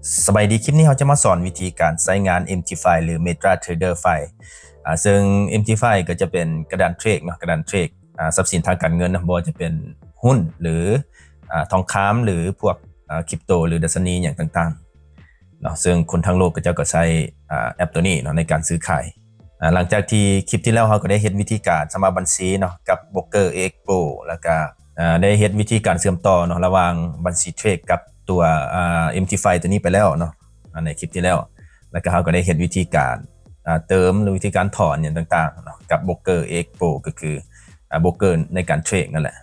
ສະບາຍດີ, ຄລິບນີ້ເຮົາຈະມາສອນວິທີການໃຊ້ງານ MTFI ຫຼື MetaTraderFi ອ່າ ເຊິ່ງ MTFI ກໍຈະເປັນກະດານເທຣດເນາະ, ກະດານເທຣດ ອ່າ ຊັບສິນທາງການເງິນເນາະ, ບໍ່ວ່າຈະເປັນຫຸ້ນ ຫຼື ອ່າ ທອງຄຳ ຫຼື ພວກ ອ່າ ຄຣິບໂຕ ຫຼື ດັດຊະນີຫຍັງຕ່າງໆເນາະ, ເຊິ່ງຄົນທັງໂລກເຂົາເຈົ້າກໍໃຊ້ ອ່າ ແອັບໂຕນີ້ເນາະ ໃນການຊື້ຂາຍ. ອ່າ ຫຼັງຈາກທີ່ຄລິບທີ່ແລ້ວເຮົາກໍໄດ້ເຮັດວິທີການສະໝັກບັນຊີເນາະ ກັບໂບຣກເກີ AX Pro ແລ້ວກໍ ອ່າ ໄດ້ເຮັດວິທີການເຊື່ອມຕໍ່ເນາະ ລະຫວ່າງບັນຊີເທຣດກັບຕົວ ອ່າ MTFI ຕົວນີ້ໄປແລ້ວເນາະ ອ່າ ໃນຄລິບທີ່ແລ້ວ, ແລ້ວກໍເຮົາກໍໄດ້ເຮັດວິທີການ ອ່າ ເຕີມ ຫຼື ວິທີການຖອນຫຍັງຕ່າງໆເນາະ ກັບໂບຣກເກີ AX Pro ກໍຄື ອ່າ ໂບຣກເກີໃນການເທຣດນັ້ນແຫຼະ.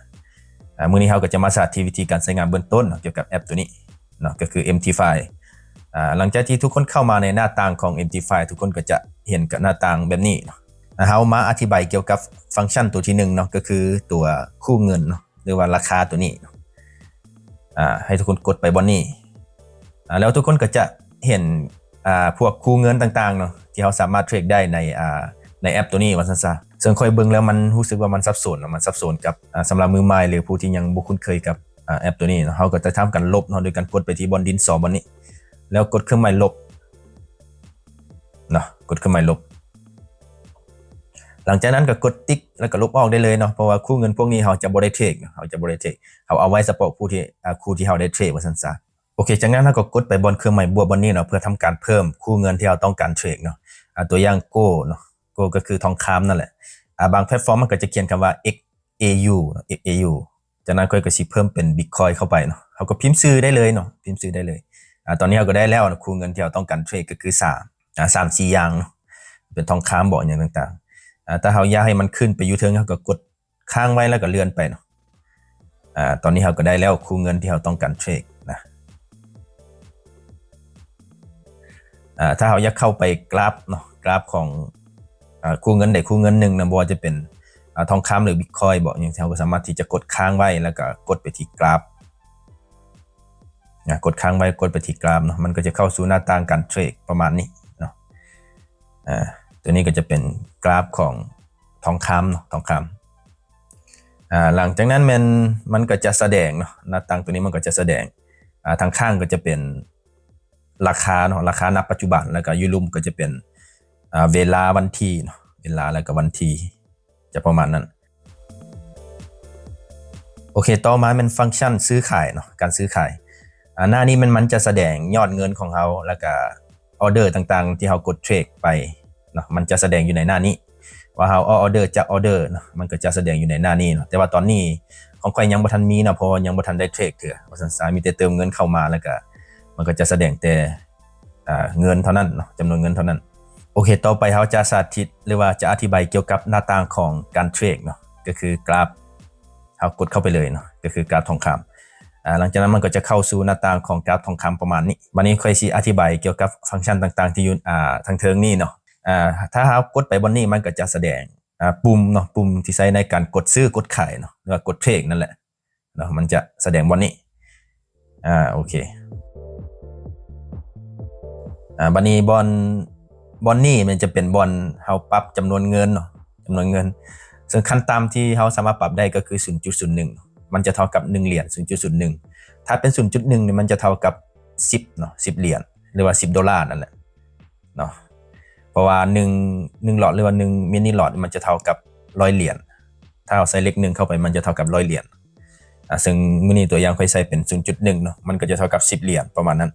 ອ່າ ມື້ນີ້ເຮົາກໍຈະມາສາທິດວິທີການໃຊ້ງານເບື້ອງຕົ້ນເນາະ ກ່ຽວກັບແອັບຕົວນີ້ເນາະ ກໍຄື MTFI. ອ່າ ຫຼັງຈາກທີ່ທຸກຄົນເຂົ້າມາໃນໜ້າຕ່າງຂອງ MTFI ທຸກຄົນກໍຈະເຫັນກັບໜ້າຕ່າງແບບນີ້ເນາະ. ອ່າ ເຮົາມາອະທິບາຍກ່ຽວກັບຟັງຊັນຕົວທີໜຶ່ງເນາະ ກໍຄືຕົວຄູ່ເງິນເນາະ ຫຼືວ່າລາຄາຕົວນີ້ເນາະ. ອ່າ ໃຫ້ທຸກຄົນກົດໄປບ່ອນນີ້ ອ່າ ແລ້ວທຸກຄົນກໍຈະເຫັນ ອ່າ ພວກຄູ່ເງິນຕ່າງໆເນາະ ທີ່ເຮົາສາມາດເທຣດໄດ້ໃນ ອ່າ ໃນແອັບຕົວນີ້ວ່າຊັ້ນຊະ. ເຊິ່ງຂ້ອຍເບິ່ງແລ້ວມັນຮູ້ສຶກວ່າມັນສັບສົນເນາະ, ມັນສັບສົນກັບ ອ່າ ສຳລັບມືໃໝ່ ຫຼື ຜູ້ທີ່ຍັງບໍ່ຄຸ້ນເຄີຍກັບ ອ່າ ແອັບຕົວນີ້ເນາະ. ເຮົາກໍຈະທຳການລົບເນາະ ໂດຍການກົດໄປທີ່ບ່ອນດິນສໍບ່ອນນີ້ ແລ້ວກົດເຄື່ອງໝາຍລົບເນາະ, ກົດເຄື່ອງໝາຍລົບ. ຫຼັງຈາກນັ້ນກໍກົດຕິກ ແລ້ວກໍລົບອອກໄດ້ເລີຍເນາະ, ເພາະວ່າຄູ່ເງິນພວກນີ້ເຮົາຈະບໍ່ໄດ້ເທຣດເນາະ, ເຮົາຈະບໍ່ໄດ້ເທຣດ, ເຮົາເອົາໄວ້ສະເພາະຜູ້ທີ່ ອ່າ ຄູ່ທີ່ເຮົາໄດ້ເທຣດວ່າຊັ້ນຊະ. ໂອເຄ, ຈາກນັ້ນເຮົາກໍກົດໄປບ່ອນເຄື່ອງໝາຍບວກບ່ອນນີ້ເນາະ ເພື່ອທຳການເພີ່ມຄູ່ເງິນທີ່ເຮົາຕ້ອງການເທຣດເນາະ. ອ່າ ຕົວຢ່າງໂກລເນາະ, ໂກລກໍຄືທອງຄຳນັ້ນແຫຼະ. ອ່າ ບາງແພລດຟອມມັນກໍຈະຂຽນຄຳວ່າ XAU ເນາະ, XAU. ຈາກນັ້ນຂ້ອຍກໍຊິເພີ່ມເປັນບິດຄອຍເຂົ້າໄປເນາະ, ເຮົາກໍພິມຊື່ໄດ້ເລີຍເນາະ, ພິມຊື່ໄດ້ເລີຍ. ອ່າ ຕອນນີ້ເຮົາກໍໄດ້ແລ້ວນະ, ຄູ່ເງິນທີ່ເຮົາຕ້ອງການເທຣດກໍຄືສາມ ອ່າ ສາມສີ່ຢ່າງເນາະ, ເປັນທອງຄຳບໍ ຫຍັງຕ່າງໆ. ອ່າ ຖ້າເຮົາຢາກໃຫ້ມັນຂຶ້ນໄປຢູ່ເທິງ ເຮົາກໍກົດຄ້າງໄວ້ ແລ້ວກໍເລື່ອນໄປເນາະ. ອ່າ ຕອນນີ້ເຮົາກໍໄດ້ແລ້ວຄູ່ເງິນທີ່ເຮົາຕ້ອງການເທຣດນະ. ອ່າ ຖ້າເຮົາຢາກເຂົ້າໄປກຣາຟເນາະ, ກຣາຟຂອງ ອ່າ ຄູ່ເງິນໃດຄູ່ເງິນໜຶ່ງນະ, ບໍ່ວ່າຈະເປັນ ອ່າ ທອງຄຳ ຫຼື ບິດຄອຍບໍ ຫຍັງ, ເຮົາກໍສາມາດທີ່ຈະກົດຄ້າງໄວ້ ແລ້ວກໍກົດໄປທີ່ກຣາຟນະ, ກົດຄ້າງໄວ້ ກົດໄປທີ່ກຣາຟເນາະ, ມັນກໍຈະເຂົ້າສູ່ໜ້າຕ່າງການເທຣດປະມານນີ້ເນາະ. ອ່າ ຕົວນີ້ກໍຈະເປັນກຣາຟຂອງທອງຄຳເນາະ, ທອງຄຳ. ອ່າ ຫຼັງຈາກນັ້ນແມ່ນມັນກໍຈະສະແດງເນາະ, ໜ້າຕ່າງຕົວນີ້ມັນກໍຈະສະແດງ, ອ່າ ທາງຂ້າງກໍຈະເປັນລາຄາເນາະ, ລາຄານະປັດຈຸບັນ, ແລ້ວກໍຢູ່ລຸ່ມກໍຈະເປັນ ອ່າ ເວລາວັນທີເນາະ, ເວລາ ແລ້ວກໍວັນທີ ຈະປະມານນັ້ນ. ໂອເຄ, ຕໍ່ມາແມ່ນຟັງຊັນຊື້ຂາຍເນາະ, ການຊື້ຂາຍ. ອ່າ ໜ້ານີ້ແມ່ນມັນຈະສະແດງຍອດເງິນຂອງເຮົາ ແລ້ວກະອໍເດີຕ່າງໆທີ່ເຮົາກົດເທຣດໄປເນາະ, ມັນຈະສະແດງຢູ່ໃນໜ້ານີ້ ວ່າເຮົາອອກອໍເດີຈັກອໍເດີເນາະ, ມັນກໍຈະສະແດງຢູ່ໃນໜ້ານີ້ເນາະ. ແຕ່ວ່າຕອນນີ້ຂອງຂ້ອຍຍັງບໍ່ທັນມີເນາະ, ເພາະວ່າຍັງບໍ່ທັນໄດ້ເທຣດເທື່ອ ວ່າຊັ້ນຊະ, ມີແຕ່ເຕີມເງິນເຂົ້າມາ ແລ້ວກະມັນກໍຈະສະແດງແຕ່ ອ່າ ເງິນເທົ່ານັ້ນເນາະ, ຈຳນວນເງິນເທົ່ານັ້ນ. ໂອເຄ, ຕໍ່ໄປເຮົາຈະສາທິດ ຫຼືວ່າຈະອະທິບາຍກ່ຽວກັບໜ້າຕ່າງຂອງການເທຣດເນາະ, ກໍຄືກຣາຟ. ເຮົາກົດເຂົ້າໄປເລີຍເນາະ, ກໍຄືກຣາຟທອງຄຳ. ອ່າ ຫຼັງຈາກນັ້ນມັນກໍຈະເຂົ້າສູ່ໜ້າຕ່າງຂອງກຣາຟທອງຄຳປະມານນີ້. ບາດນີ້ຂ້ອຍຊິອະທິບາຍກ່ຽວກັບຟັງຊັນຕ່າງໆທີ່ຢູ່ ອ່າ ທາງເທິງນີ້ເນາະ. ອ່າ ຖ້າເຮົາກົດໄປບ່ອນນີ້ ມັນກໍຈະສະແດງ ອ່າ ປຸ່ມເນາະ, ປຸ່ມທີ່ໃຊ້ໃນການກົດຊື້ກົດຂາຍເນາະ, ຫຼືວ່າກົດເທຣດນັ້ນແຫຼະ. ເນາະ, ມັນຈະສະແດງບ່ອນນີ້. ອ່າ ໂອເຄ. ອ່າ ບາດນີ້ບ່ອນ, ບ່ອນນີ້ມັນຈະເປັນບ່ອນເຮົາປັບຈຳນວນເງິນເນາະ, ຈຳນວນເງິນ. ເຊິ່ງຂັ້ນຕ່ຳທີ່ເຮົາສາມາດປັບໄດ້ກໍຄື ສູນຈຸດສູນໜຶ່ງ ມັນຈະເທົ່າກັບໜຶ່ງຫຼຽນ, ສູນຈຸດສູນໜຶ່ງ. ຖ້າເປັນ ສູນຈຸດໜຶ່ງ ນີ້ ມັນຈະເທົ່າກັບ ສິບເນາະ, ສິບຫຼຽນ ຫຼືວ່າ ສິບໂດລາ ນັ້ນແຫຼະ. ເນາະ, ເພາະວ່າໜຶ່ງ, ໜຶ່ງຫຼອດ ຫຼືວ່າໜຶ່ງມິນນິລອດ ມັນຈະເທົ່າກັບຮ້ອຍຫຼຽນ. ຖ້າເຮົາໃສ່ເລກໜຶ່ງເຂົ້າໄປ ມັນຈະເທົ່າກັບຮ້ອຍຫຼຽນ. ອ່າ ເຊິ່ງມື້ນີ້ຕົວຢ່າງຂ້ອຍໃສ່ເປັນ ສູນຈຸດໜຶ່ງເນາະ, ມັນກໍຈະເທົ່າກັບສິບຫຼຽນປະມານນັ້ນ.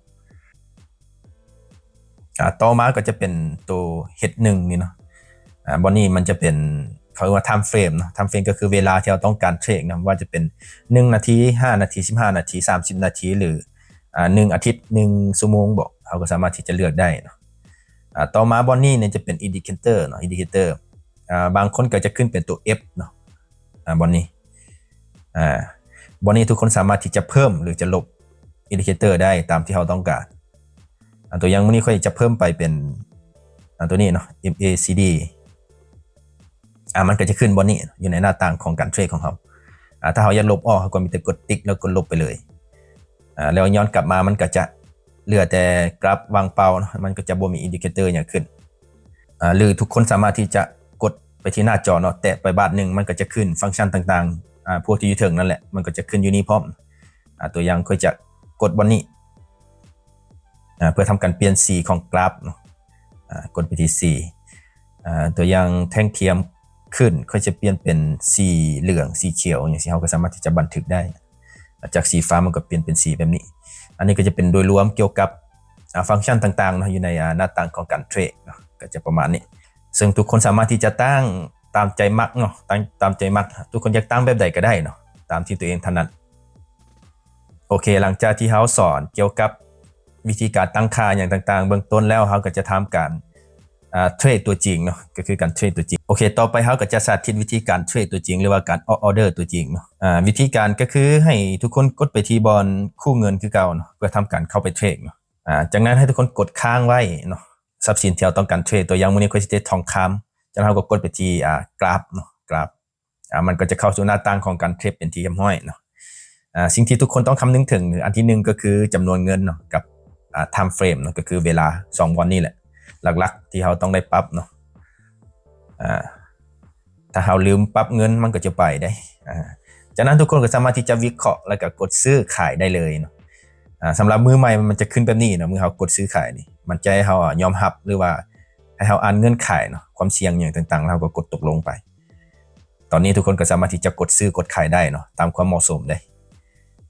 ອ່າ ຕໍ່ມາກໍຈະເປັນໂຕ ເອັດໜຶ່ງ ນີ້ເນາະ. ອ່າ ບ່ອນນີ້ມັນຈະເປັນ ເຂົາເອີ້ນວ່າ ທາມເຟຣມເນາະ, ທາມເຟຣມກໍຄືເວລາທີ່ເຮົາຕ້ອງການເທຣດນະ, ບໍ່ວ່າຈະເປັນໜຶ່ງນາທີ, ຫ້ານາທີ, ສິບຫ້ານາທີ, ສາມສິບນາທີ ຫຼື ອ່າ ໜຶ່ງອາທິດ, ໜຶ່ງຊົ່ວໂມງບໍ, ເຮົາກໍສາມາດທີ່ຈະເລືອກໄດ້ເນາະ. ອ່າ ຕໍ່ມາບ່ອນນີ້ນີ້ຈະເປັນ ອິນດິເຄເຕີເນາະ, ອິນດິເຄເຕີ. ອ່າ ບາງຄົນກໍຈະຂຶ້ນເປັນຕົວ F ເນາະ, ອ່າ ບ່ອນນີ້. ອ່າ ບ່ອນນີ້ທຸກຄົນສາມາດທີ່ຈະເພີ່ມ ຫຼື ຈະລົບ ອິນດິເຄເຕີໄດ້ຕາມທີ່ເຮົາຕ້ອງການ. ອ່າ ຕົວຢ່າງມື້ນີ້ຂ້ອຍຈະເພີ່ມໄປເປັນ ອ່າ ຕົວນີ້ເນາະ, ເອັມ ເອ ຊີ ດີ. ອ່າ ມັນກໍຈະຂຶ້ນບ່ອນນີ້ ຢູ່ໃນໜ້າຕ່າງຂອງການເທຣດຂອງເຮົາ. ອ່າ ຖ້າເຮົາຢາກລົບອອກ ເຮົາກໍມີແຕ່ກົດຕິກ ແລ້ວກົດລົບໄປເລີຍ. ອ່າ ແລ້ວຍ້ອນກັບມາ ມັນກໍຈະເຫຼືອແຕ່ກຣາຟວ່າງເປົ່າເນາະ, ມັນກໍຈະບໍ່ມີອິນດິເຄເຕີຫຍັງຂຶ້ນ. ອ່າ ຫຼື ທຸກຄົນສາມາດທີ່ຈະກົດໄປທີ່ໜ້າຈໍເນາະ, ແຕະໄປບາດໜຶ່ງ ມັນກໍຈະຂຶ້ນຟັງຊັນຕ່າງໆ ອ່າ ພວກທີ່ຢູ່ເທິງນັ້ນແຫຼະ, ມັນກໍຈະຂຶ້ນຢູ່ນີ້ພ້ອມ. ອ່າ ຕົວຢ່າງຂ້ອຍຈະກົດບ່ອນນີ້. ອ່າ ເພື່ອທຳການປ່ຽນສີຂອງກຣາຟເນາະ. ອ່າ ກົດໄປທີ່ສີ ອ່າ ຕົວຢ່າງແທ່ງທຽມຂຶ້ນ ກໍຈະປ່ຽນເປັນສີເຫຼືອງ ສີຂຽວ ຈັ່ງຊີ້ ເຮົາກໍສາມາດທີ່ຈະບັນທຶກໄດ້. ຈາກສີຟ້າມັນກໍປ່ຽນເປັນສີແບບນີ້. ອັນນີ້ກໍຈະເປັນໂດຍລວມກ່ຽວກັບ ອ່າ ຟັງຊັນຕ່າງໆເນາະ ຢູ່ໃນ ອ່າ ໜ້າຕ່າງຂອງການເທຣດເນາະ ກໍຈະປະມານນີ້. ເຊິ່ງທຸກຄົນສາມາດທີ່ຈະຕັ້ງຕາມໃຈມັກເນາະ ຕັ້ງຕາມໃຈມັກ ທຸກຄົນຢາກຕັ້ງແບບໃດກໍໄດ້ເນາະ ຕາມທີ່ຕົວເອງຖະໜັດ. ໂອເຄ ຫຼັງຈາກທີ່ເຮົາສອນກ່ຽວກັບວິທີການຕັ້ງຄ່າຫຍັງຕ່າງໆເບື້ອງຕົ້ນແລ້ວ ເຮົາກໍຈະທຳການ ອ່າ ເທຣດຕົວຈິງເນາະ ກໍຄືການເທຣດຕົວຈິງ. ໂອເຄ ຕໍ່ໄປເຮົາກໍຈະສາທິດວິທີການເທຣດຕົວຈິງ ຫຼືວ່າການອອກອໍເດີຕົວຈິງເນາະ. ອ່າ ວິທີການກໍຄືໃຫ້ທຸກຄົນກົດໄປທີ່ບ່ອນຄູ່ເງິນຄືເກົ່າເນາະ ເພື່ອທຳການເຂົ້າໄປເທຣດເນາະ. ອ່າ ຈາກນັ້ນໃຫ້ທຸກຄົນກົດຄ້າງໄວ້ເນາະ ຊັບສິນທີ່ເຮົາຕ້ອງການເທຣດ. ຕົວຢ່າງມື້ນີ້ຂ້ອຍຊິເທຣດທອງຄຳ ຈາກນັ້ນເຮົາກໍກົດໄປທີ່ ອ່າ ກຣາຟເນາະ ກຣາຟ ອ່າ ມັນກໍຈະເຂົ້າສູ່ໜ້າຕ່າງຂອງການເທຣດເປັນທີ່ຮຽບຮ້ອຍເນາະ. ອ່າ ສິ່ງທີ່ທຸກຄົນຕ້ອງຄຳນຶງເຖິງ ອັນທີໜຶ່ງກໍຄືຈຳນວນເງິນເນາະ ກັບ ອ່າ ທາມເຟຣມເນາະ ກໍຄືເວລາ ສອງບ່ອນນີ້ແຫຼະ ຫຼັກໆທີ່ເຮົາຕ້ອງໄດ້ປັບເນາະ. ອ່າ ຖ້າເຮົາລືມປັບເງິນມັນກໍຈະໄປໄດ໋. ອ່າ ຈາກນັ້ນທຸກຄົນກໍສາມາດທີ່ຈະວິເຄາະ ແລ້ວກໍກົດຊື້ຂາຍໄດ້ເລີຍເນາະ. ອ່າ ສຳລັບມືໃໝ່ມັນຈະຂຶ້ນແບບນີ້ເນາະ ເມື່ອເຮົາກົດຊື້ຂາຍນີ້ ມັນຈະໃຫ້ເຮົາ ອ່າ ຍອມຮັບ ຫຼືວ່າໃຫ້ເຮົາອ່ານເງື່ອນໄຂເນາະ ຄວາມສ່ຽງຫຍັງຕ່າງໆ ແລ້ວເຮົາກໍກົດຕົກລົງໄປ. ຕອນນີ້ທຸກຄົນກໍສາມາດທີ່ຈະກົດຊື້ກົດຂາຍໄດ້ເນາະ ຕາມຄວາມເໝາະສົມເດ້.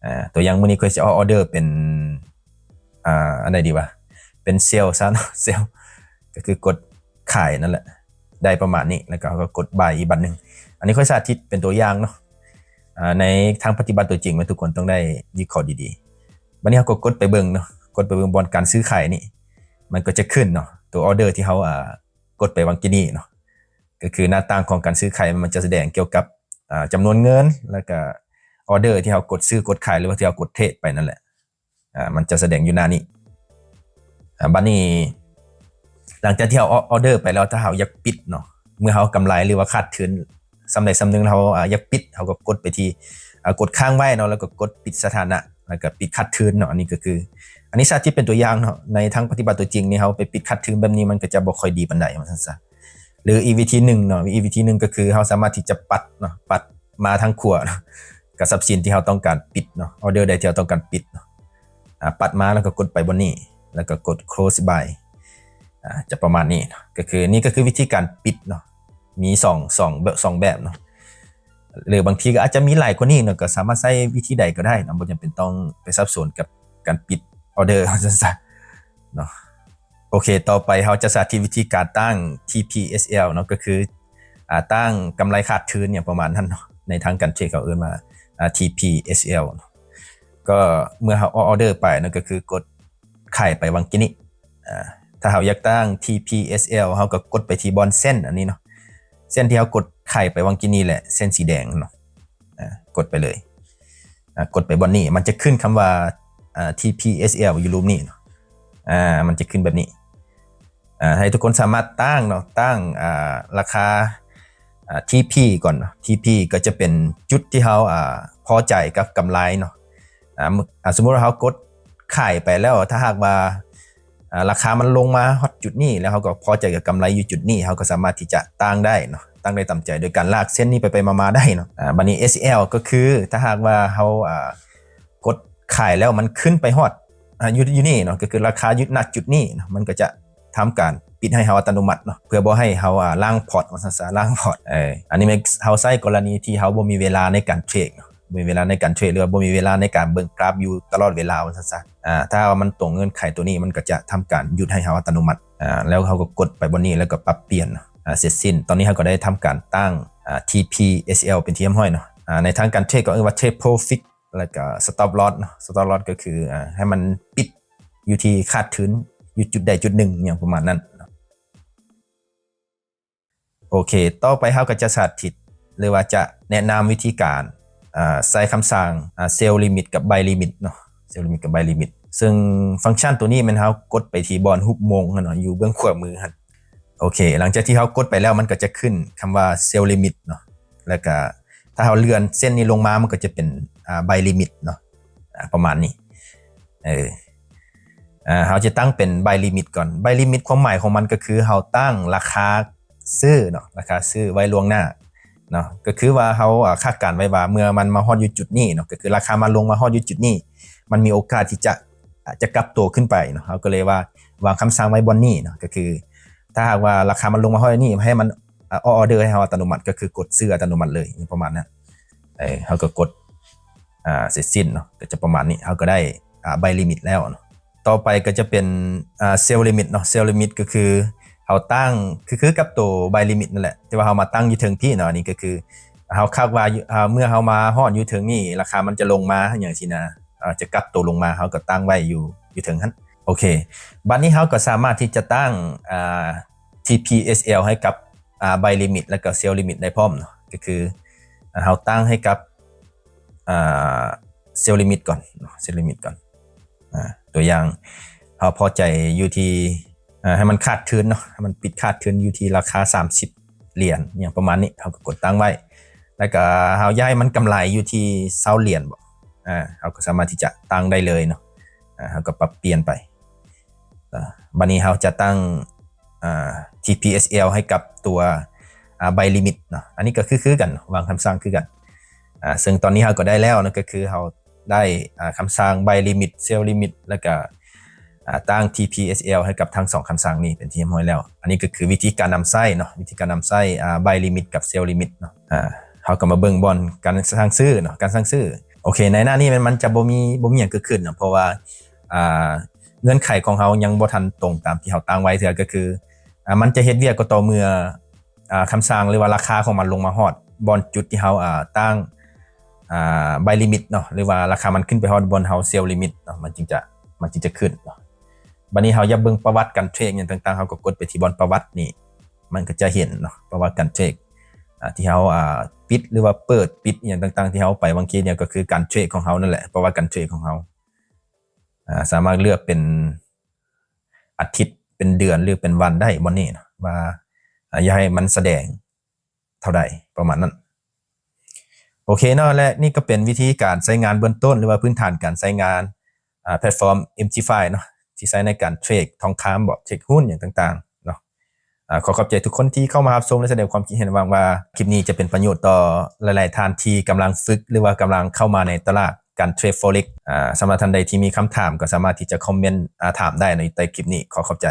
ອ່າ ຕົວຢ່າງມື້ນີ້ຂ້ອຍຊິເອົາອໍເດີເປັນ ອ່າ ອັນໃດດີວະ ເປັນເຊວຊະເນາະ ເຊວ ກໍຄືກົດຂາຍນັ້ນແຫຼະ ໄດ້ປະມານນີ້ ແລ້ວກໍເຮົາກໍກົດບາຍອີກບາດໜຶ່ງ. ອັນນີ້ຂ້ອຍສາທິດເປັນຕົວຢ່າງເນາະ. ອ່າ ໃນທາງປະຕິບັດຕົວຈິງ ແມ່ນທຸກຄົນຕ້ອງໄດ້ວິເຄາະດີໆ. ບາດນີ້ເຮົາກໍກົດໄປເບິ່ງເນາະ ກົດໄປເບິ່ງບ່ອນການຊື້ຂາຍນີ້ ມັນກໍຈະຂຶ້ນເນາະ ຕົວອໍເດີທີ່ເຮົາ ອ່າ ກົດໄປຫວ່າງກີ້ນີ້ເນາະ ກໍຄືໜ້າຕ່າງຂອງການຊື້ຂາຍ ມັນຈະສະແດງກ່ຽວກັບ ອ່າ ຈຳນວນເງິນ ແລ້ວກໍອໍເດີທີ່ເຮົາກົດຊື້ກົດຂາຍ ຫຼືວ່າທີ່ເຮົາກົດເທຣດໄປນັ້ນແຫຼະ. ອ່າ ມັນຈະສະແດງຢູ່ໜ້ານີ້. ອ່າ ບາດນີ້ ຫຼັງຈາກທີ່ເຮົາອອເດີໄປແລ້ວ ຖ້າເຮົາຢາກປິດເນາະ ເມື່ອເຮົາກຳໄລ ຫຼືວ່າຂາດທຶນສ່ຳໃດສ່ຳໜຶ່ງ ເຮົາ ອ່າ ຢາກປິດ ເຮົາກໍກົດໄປທີ່ ອ່າ ກົດຄ້າງໄວ້ເນາະ ແລ້ວກໍກົດປິດສະຖານະ ແລ້ວກໍປິດຂາດທຶນເນາະ. ອັນນີ້ກໍຄື ອັນນີ້ສາທິດເປັນຕົວຢ່າງເນາະ. ໃນທາງປະຕິບັດຕົວຈິງນີ້ ເຮົາໄປປິດຂາດທຶນແບບນີ້ ມັນກໍຈະບໍ່ຄ່ອຍດີປານໃດ ວ່າຊັ້ນຊະ. ຫຼືອີກວິທີໜຶ່ງເນາະ ອີກວິທີໜຶ່ງກໍຄືເຮົາສາມາດທີ່ຈະປັດເນາະ ປັດມາທາງຂວາເນາະ ກັບຊັບສິນທີ່ເຮົາຕ້ອງການປິດເນາະ ອອເດີໃດທີ່ເຮົາຕ້ອງການປິດເນາະ. ອ່າ ປັດມາແລ້ວກໍກົດໄປບ່ອນນີ້ ແລ້ວກໍກົດ close by ອ່າ ຈະປະມານນີ້ເນາະ. ກໍຄື ນີ້ກໍຄືວິທີການປິດເນາະ ມີສອງ ສອງ ສອງແບບເນາະ ຫຼືບາງທີກໍອາດຈະມີຫຼາຍກວ່ານີ້ເນາະ ກໍສາມາດໃຊ້ວິທີໃດກໍໄດ້ເນາະ ບໍ່ຈຳເປັນຕ້ອງໄປສັບສົນກັບການປິດອອເດີ ວ່າຊັ້ນຊະເນາະ. ໂອເຄ ຕໍ່ໄປເຮົາຈະສາທິດວິທີການຕັ້ງ ທີພີ ເອສແອລ ເນາະ ກໍຄື ອ່າ ຕັ້ງກຳໄລຂາດທຶນຫຍັງປະມານນັ້ນເນາະ ໃນທາງການເທຣດເຂົາເອີ້ນວ່າ ອ່າ ທີພີ ເອສແອລ ເນາະ. ກໍເມື່ອເຮົາອອກອອເດີໄປເນາະ ກໍຄືກົດຂາຍໄປຫວ່າງກີ້ນີ້. ອ່າ ຖ້າເຮົາຢາກຕັ້ງ ທີພີ ເອສແອລ ເຮົາກໍກົດໄປທີ່ບ່ອນເສັ້ນອັນນີ້ເນາະ ເສັ້ນທີ່ເຮົາກົດຂາຍໄປຫວ່າງກີ້ນີ້ແຫຼະ ເສັ້ນສີແດງເນາະ. ອ່າ ກົດໄປເລີຍ ອ່າ ກົດໄປບ່ອນນີ້ ມັນຈະຂຶ້ນຄຳວ່າ ອ່າ ທີພີ ເອສແອລ ຢູ່ລຸ່ມນີ້ເນາະ. ອ່າ ມັນຈະຂຶ້ນແບບນີ້. ອ່າ ໃຫ້ທຸກຄົນສາມາດຕັ້ງເນາະ ຕັ້ງ ອ່າ ລາຄາ ອ່າ ທີພີ ກ່ອນເນາະ. ທີພີ ກໍຈະເປັນຈຸດທີ່ເຮົາ ອ່າ ພໍໃຈກັບກຳໄລເນາະ. ອ່າ ສົມມຸດວ່າເຮົາກົດຂາຍໄປແລ້ວ ຖ້າຫາກວ່າ ອ່າ ລາຄາມັນລົງມາຮອດຈຸດນີ້ ແລ້ວເຮົາກໍພໍໃຈກັບກຳໄລຢູ່ຈຸດນີ້ ເຮົາກໍສາມາດທີ່ຈະຕັ້ງໄດ້ເນາະ ຕັ້ງໄດ້ຕາມໃຈ ໂດຍການລາກເສັ້ນນີ້ໄປໆມາໆໄດ້ເນາະ. ອ່າ ບາດນີ້ ເອສແອລ ກໍຄື ຖ້າຫາກວ່າເຮົາ ອ່າ ກົດຂາຍແລ້ວມັນຂຶ້ນໄປຮອດ ອ່າ ຢູ່ ຢູ່ນີ້ເນາະ ກໍຄືລາຄາຢູ່ ນະ ຈຸດນີ້ເນາະ ມັນກໍຈະທຳການປິດໃຫ້ເຮົາອັດຕະໂນມັດເນາະ ເພື່ອບໍ່ໃຫ້ເຮົາ ອ່າ ລ້າງພອດ ວ່າຊັ້ນຊະ ລ້າງພອດ. ເອີ ອັນນີ້ແມ່ນເຮົາໃຊ້ກໍລະນີທີ່ເຮົາບໍ່ມີເວລາໃນການເທຣດເນາະ ບໍ່ມີເວລາໃນການເທຣດ ຫຼືວ່າບໍ່ມີເວລາໃນການເບິ່ງກຣາຟຢູ່ຕະຫຼອດເວລາ ວ່າຊັ້ນຊະ. ອ່າ ຖ້າວ່າມັນຕົງເງື່ອນໄຂຕົວນີ້ ມັນກໍຈະທຳການຢຸດໃຫ້ເຮົາອັດຕະໂນມັດ. ອ່າ ແລ້ວເຮົາກໍກົດໄປບ່ອນນີ້ ແລ້ວກໍປັບປ່ຽນ ອ່າ ເສັດສິ້ນ. ຕອນນີ້ເຮົາກໍໄດ້ທຳການຕັ້ງ ອ່າ ທີພີ ເອສແອລ ເປັນທີ່ຮຽບຮ້ອຍເນາະ. ອ່າ ໃນທາງການເທຣດກໍເອີ້ນວ່າ ເທຣດໂປຣຟິດ ແລ້ວກໍສະຕັອບລອສເນາະ. ສະຕັອບລອສກໍຄື ອ່າ ໃຫ້ມັນປິດຢູ່ທີ່ຂາດທຶນຢູ່ຈຸດໃດຈຸດໜຶ່ງ ຫຍັງປະມານນັ້ນເນາະ. ໂອເຄ ຕໍ່ໄປເຮົາກໍຈະສາທິດ ຫຼືວ່າຈະແນະນຳວິທີການ ອ່າ ໃຊ້ຄຳສັ່ງ ອ່າ ເຊວລິມິດກັບໄບລິມິດເນາະ ເຊວລິມິດກັບໄບລິມິດ. ເຊິ່ງຟັງຊັນຕົວນີ້ແມ່ນເຮົາກົດໄປທີ່ບ່ອນຮູບໂມງຫັ້ນເນາະ ຢູ່ເບື້ອງຂວາມືຫັ້ນ. ໂອເຄ ຫຼັງຈາກທີ່ເຮົາກົດໄປແລ້ວ ມັນກໍຈະຂຶ້ນຄຳວ່າເຊວລິມິດເນາະ ແລ້ວກໍຖ້າເຮົາເລື່ອນເສັ້ນນີ້ລົງມາ ມັນກໍຈະເປັນ ອ່າ ໄບລິມິດເນາະ ອ່າ ປະມານນີ້. ເອີ ອ່າ ເຮົາຈະຕັ້ງເປັນໄບລິມິດກ່ອນ. ໄບລິມິດຄວາມໝາຍຂອງມັນກໍຄືເຮົາຕັ້ງລາຄາຊື້ເນາະ ລາຄາຊື້ໄວ້ລ່ວງໜ້າເນາະ ກໍຄືວ່າເຮົາ ອ່າ ຄາດການໄວ້ວ່າເມື່ອມັນມາຮອດຢູ່ຈຸດນີ້ເນາະ ກໍຄືລາຄາມັນລົງມາຮອດຢູ່ຈຸດນີ້ ມັນມີໂອກາດທີ່ຈະ ຈະກັບໂຕຂຶ້ນໄປເນາະ ເຮົາກໍເລີຍວ່າວາງຄຳສັ່ງໄວ້ບ່ອນນີ້ເນາະ ກໍຄືຖ້າຫາກວ່າລາຄາມັນລົງມາຮອດນີ້ ໃຫ້ມັນອອກອໍເດີໃຫ້ເຮົາອັດຕະໂນມັດ ກໍຄືກົດຊື້ອັດຕະໂນມັດເລີຍ ປະມານນັ້ນ. ເອີ ເຮົາກໍກົດ ອ່າ ເສັດສິ້ນເນາະ ກໍຈະປະມານນີ້ ເຮົາກໍໄດ້ ອ່າ ໃບລິມິດແລ້ວເນາະ. ຕໍ່ໄປກໍຈະເປັນ ອ່າ ເຊວລິມິດເນາະ ເຊວລິມິດກໍຄືເຮົາຕັ້ງ ຄື ຄືກັບໂຕໃບລິມິດນັ້ນແຫຼະ ແຕ່ວ່າເຮົາມາຕັ້ງຢູ່ເທິງພີ້ເນາະ. ອັນນີ້ກໍຄືເຮົາຄາດວ່າ ອ່າ ເມື່ອເຮົາມາຮອດຢູ່ເທິງນີ້ ລາຄາມັນຈະລົງມາຫຍັງຊີ້ນະ ອ່າ ຈະກັບໂຕລົງມາ ເຮົາກໍຕັ້ງໄວ້ຢູ່ ຢູ່ເທິງຫັ້ນ. ໂອເຄ ບັດນີ້ເຮົາກໍສາມາດທີ່ຈະຕັ້ງ ອ່າ ທີພີເອສແອລ ໃຫ້ກັບ ອ່າ ໃບລິມິດ ແລ້ວກໍເຊວລິມິດໄດ້ພ້ອມເນາະ ກໍຄື ອ່າ ເຮົາຕັ້ງໃຫ້ກັບ ອ່າ ເຊວລິມິດກ່ອນເນາະ ເຊວລິມິດກ່ອນ. ອ່າ ຕົວຢ່າງ ເຮົາພໍໃຈຢູ່ທີ່ ອ່າ ໃຫ້ມັນຂາດທຶນເນາະ ໃຫ້ມັນປິດຂາດທຶນຢູ່ທີ່ລາຄາສາມສິບຫຼຽນ ຫຍັງປະມານນີ້ ເຮົາກໍກົດຕັ້ງໄວ້ ແລ້ວກໍເຮົາຢາກໃຫ້ມັນກຳໄລຢູ່ທີ່ຊາວຫຼຽນບໍ ອ່າ ເຮົາກໍສາມາດທີ່ຈະຕັ້ງໄດ້ເລີຍເນາະ. ອ່າ ເຮົາກໍປັບປ່ຽນໄປ. ອ່າ ບັດນີ້ເຮົາຈະຕັ້ງ ອ່າ ທີພີເອສແອລ ໃຫ້ກັບຕົວ ອ່າ ໃບລິມິດເນາະ ອັນນີ້ກໍຄື ຄືກັນ ວາງຄຳສັ່ງຄືກັນ. ອ່າ ເຊິ່ງຕອນນີ້ເຮົາກໍໄດ້ແລ້ວເນາະ ກໍຄືເຮົາໄດ້ ອ່າ ຄຳສັ່ງໃບລິມິດ ເຊວລິມິດ ແລ້ວກໍ ອ່າ ຕັ້ງ ທີພີເອສແອລ ໃຫ້ກັບທັງສອງຄຳສັ່ງນີ້ເປັນທີ່ຮຽບຮ້ອຍແລ້ວ. ອັນນີ້ກໍຄືວິທີການນຳໃຊ້ເນາະ ວິທີການນຳໃຊ້ ອ່າ ໃບລິມິດກັບເຊວລິມິດເນາະ. ອ່າ ເຮົາກໍມາເບິ່ງບ່ອນການສັ່ງຊື້ເນາະ ການສັ່ງຊື້. ໂອເຄ ໃນໜ້ານີ້ມັນ ມັນຈະບໍ່ມີ ບໍ່ມີຫຍັງເກີດຂຶ້ນເນາະ ເພາະວ່າ ອ່າ ເງື່ອນໄຂຂອງເຮົາຍັງບໍ່ທັນຕົງຕາມທີ່ເຮົາຕັ້ງໄວ້ເທື່ອ ກໍຄື ອ່າ ມັນຈະເຮັດວຽກກໍຕໍ່ເມື່ອ ອ່າ ຄຳສັ່ງ ຫຼືວ່າລາຄາຂອງມັນລົງມາຮອດບ່ອນຈຸດທີ່ເຮົາ ອ່າ ຕັ້ງ ອ່າ ໃບລິມິດເນາະ ຫຼືວ່າລາຄາມັນຂຶ້ນໄປຮອດບ່ອນເຮົາເຊວລິມິດເນາະ ມັນຈຶ່ງຈະ ມັນຈຶ່ງຈະຂຶ້ນເນາະ. ບັດນີ້ເຮົາຢາກເບິ່ງປະຫວັດການເທຣດຫຍັງຕ່າງໆ ເຮົາກໍກົດໄປທີ່ບ່ອນປະຫວັດນີ້ ມັນກໍຈະເຫັນເນາະ ປະຫວັດການເທຣດ ອ່າ ທີ່ເຮົາ ອ່າ ປິດ ຫຼືວ່າເປີດປິດຫຍັງຕ່າງໆ ທີ່ເຮົາໄປຫວ່າງກີ້ນີ້ ກໍຄືການເທຣດຂອງເຮົານັ້ນແຫຼະ ປະຫວັດການເທຣດຂອງເຮົາ. ອ່າ ສາມາດເລືອກເປັນອາທິດ ເປັນເດືອນ ຫຼືເປັນວັນໄດ້ບ່ອນນີ້ເນາະ ວ່າ ອ່າ ຢາກໃຫ້ມັນສະແດງເທົ່າໃດ ປະມານນັ້ນ. ໂອເຄເນາະ ແລະນີ້ກໍເປັນວິທີການໃຊ້ງານເບື້ອງຕົ້ນ ຫຼືວ່າພື້ນຖານການໃຊ້ງານ ອ່າ ແພລດຟອມ ເອັມທີຟາຍ ເນາະ ທີ່ໃຊ້ໃນການເທຣດທອງຄຳບໍ ເທຣດຫຸ້ນຫຍັງຕ່າງໆເນາະ. ອ່າ ຂໍຂອບໃຈທຸກຄົນທີ່ເຂົ້າມາຮັບຊົມ ແລະ ສະແດງຄວາມຄິດເຫັນ. ຫວັງວ່າຄລິບນີ້ຈະເປັນປະໂຫຍດຕໍ່ຫຼາຍໆທ່ານທີ່ກຳລັງຝຶກ ຫຼືວ່າກຳລັງເຂົ້າມາໃນຕະຫຼາດການເທຣດ Forex. ອ່າ ສຳລັບທ່ານໃດທີ່ມີຄຳຖາມກໍສາມາດທີ່ຈະຄອມເມັນ ອ່າ ຖາມໄດ້ໃນໃຕ້ຄລິບນີ້. ຂໍຂອບໃຈ.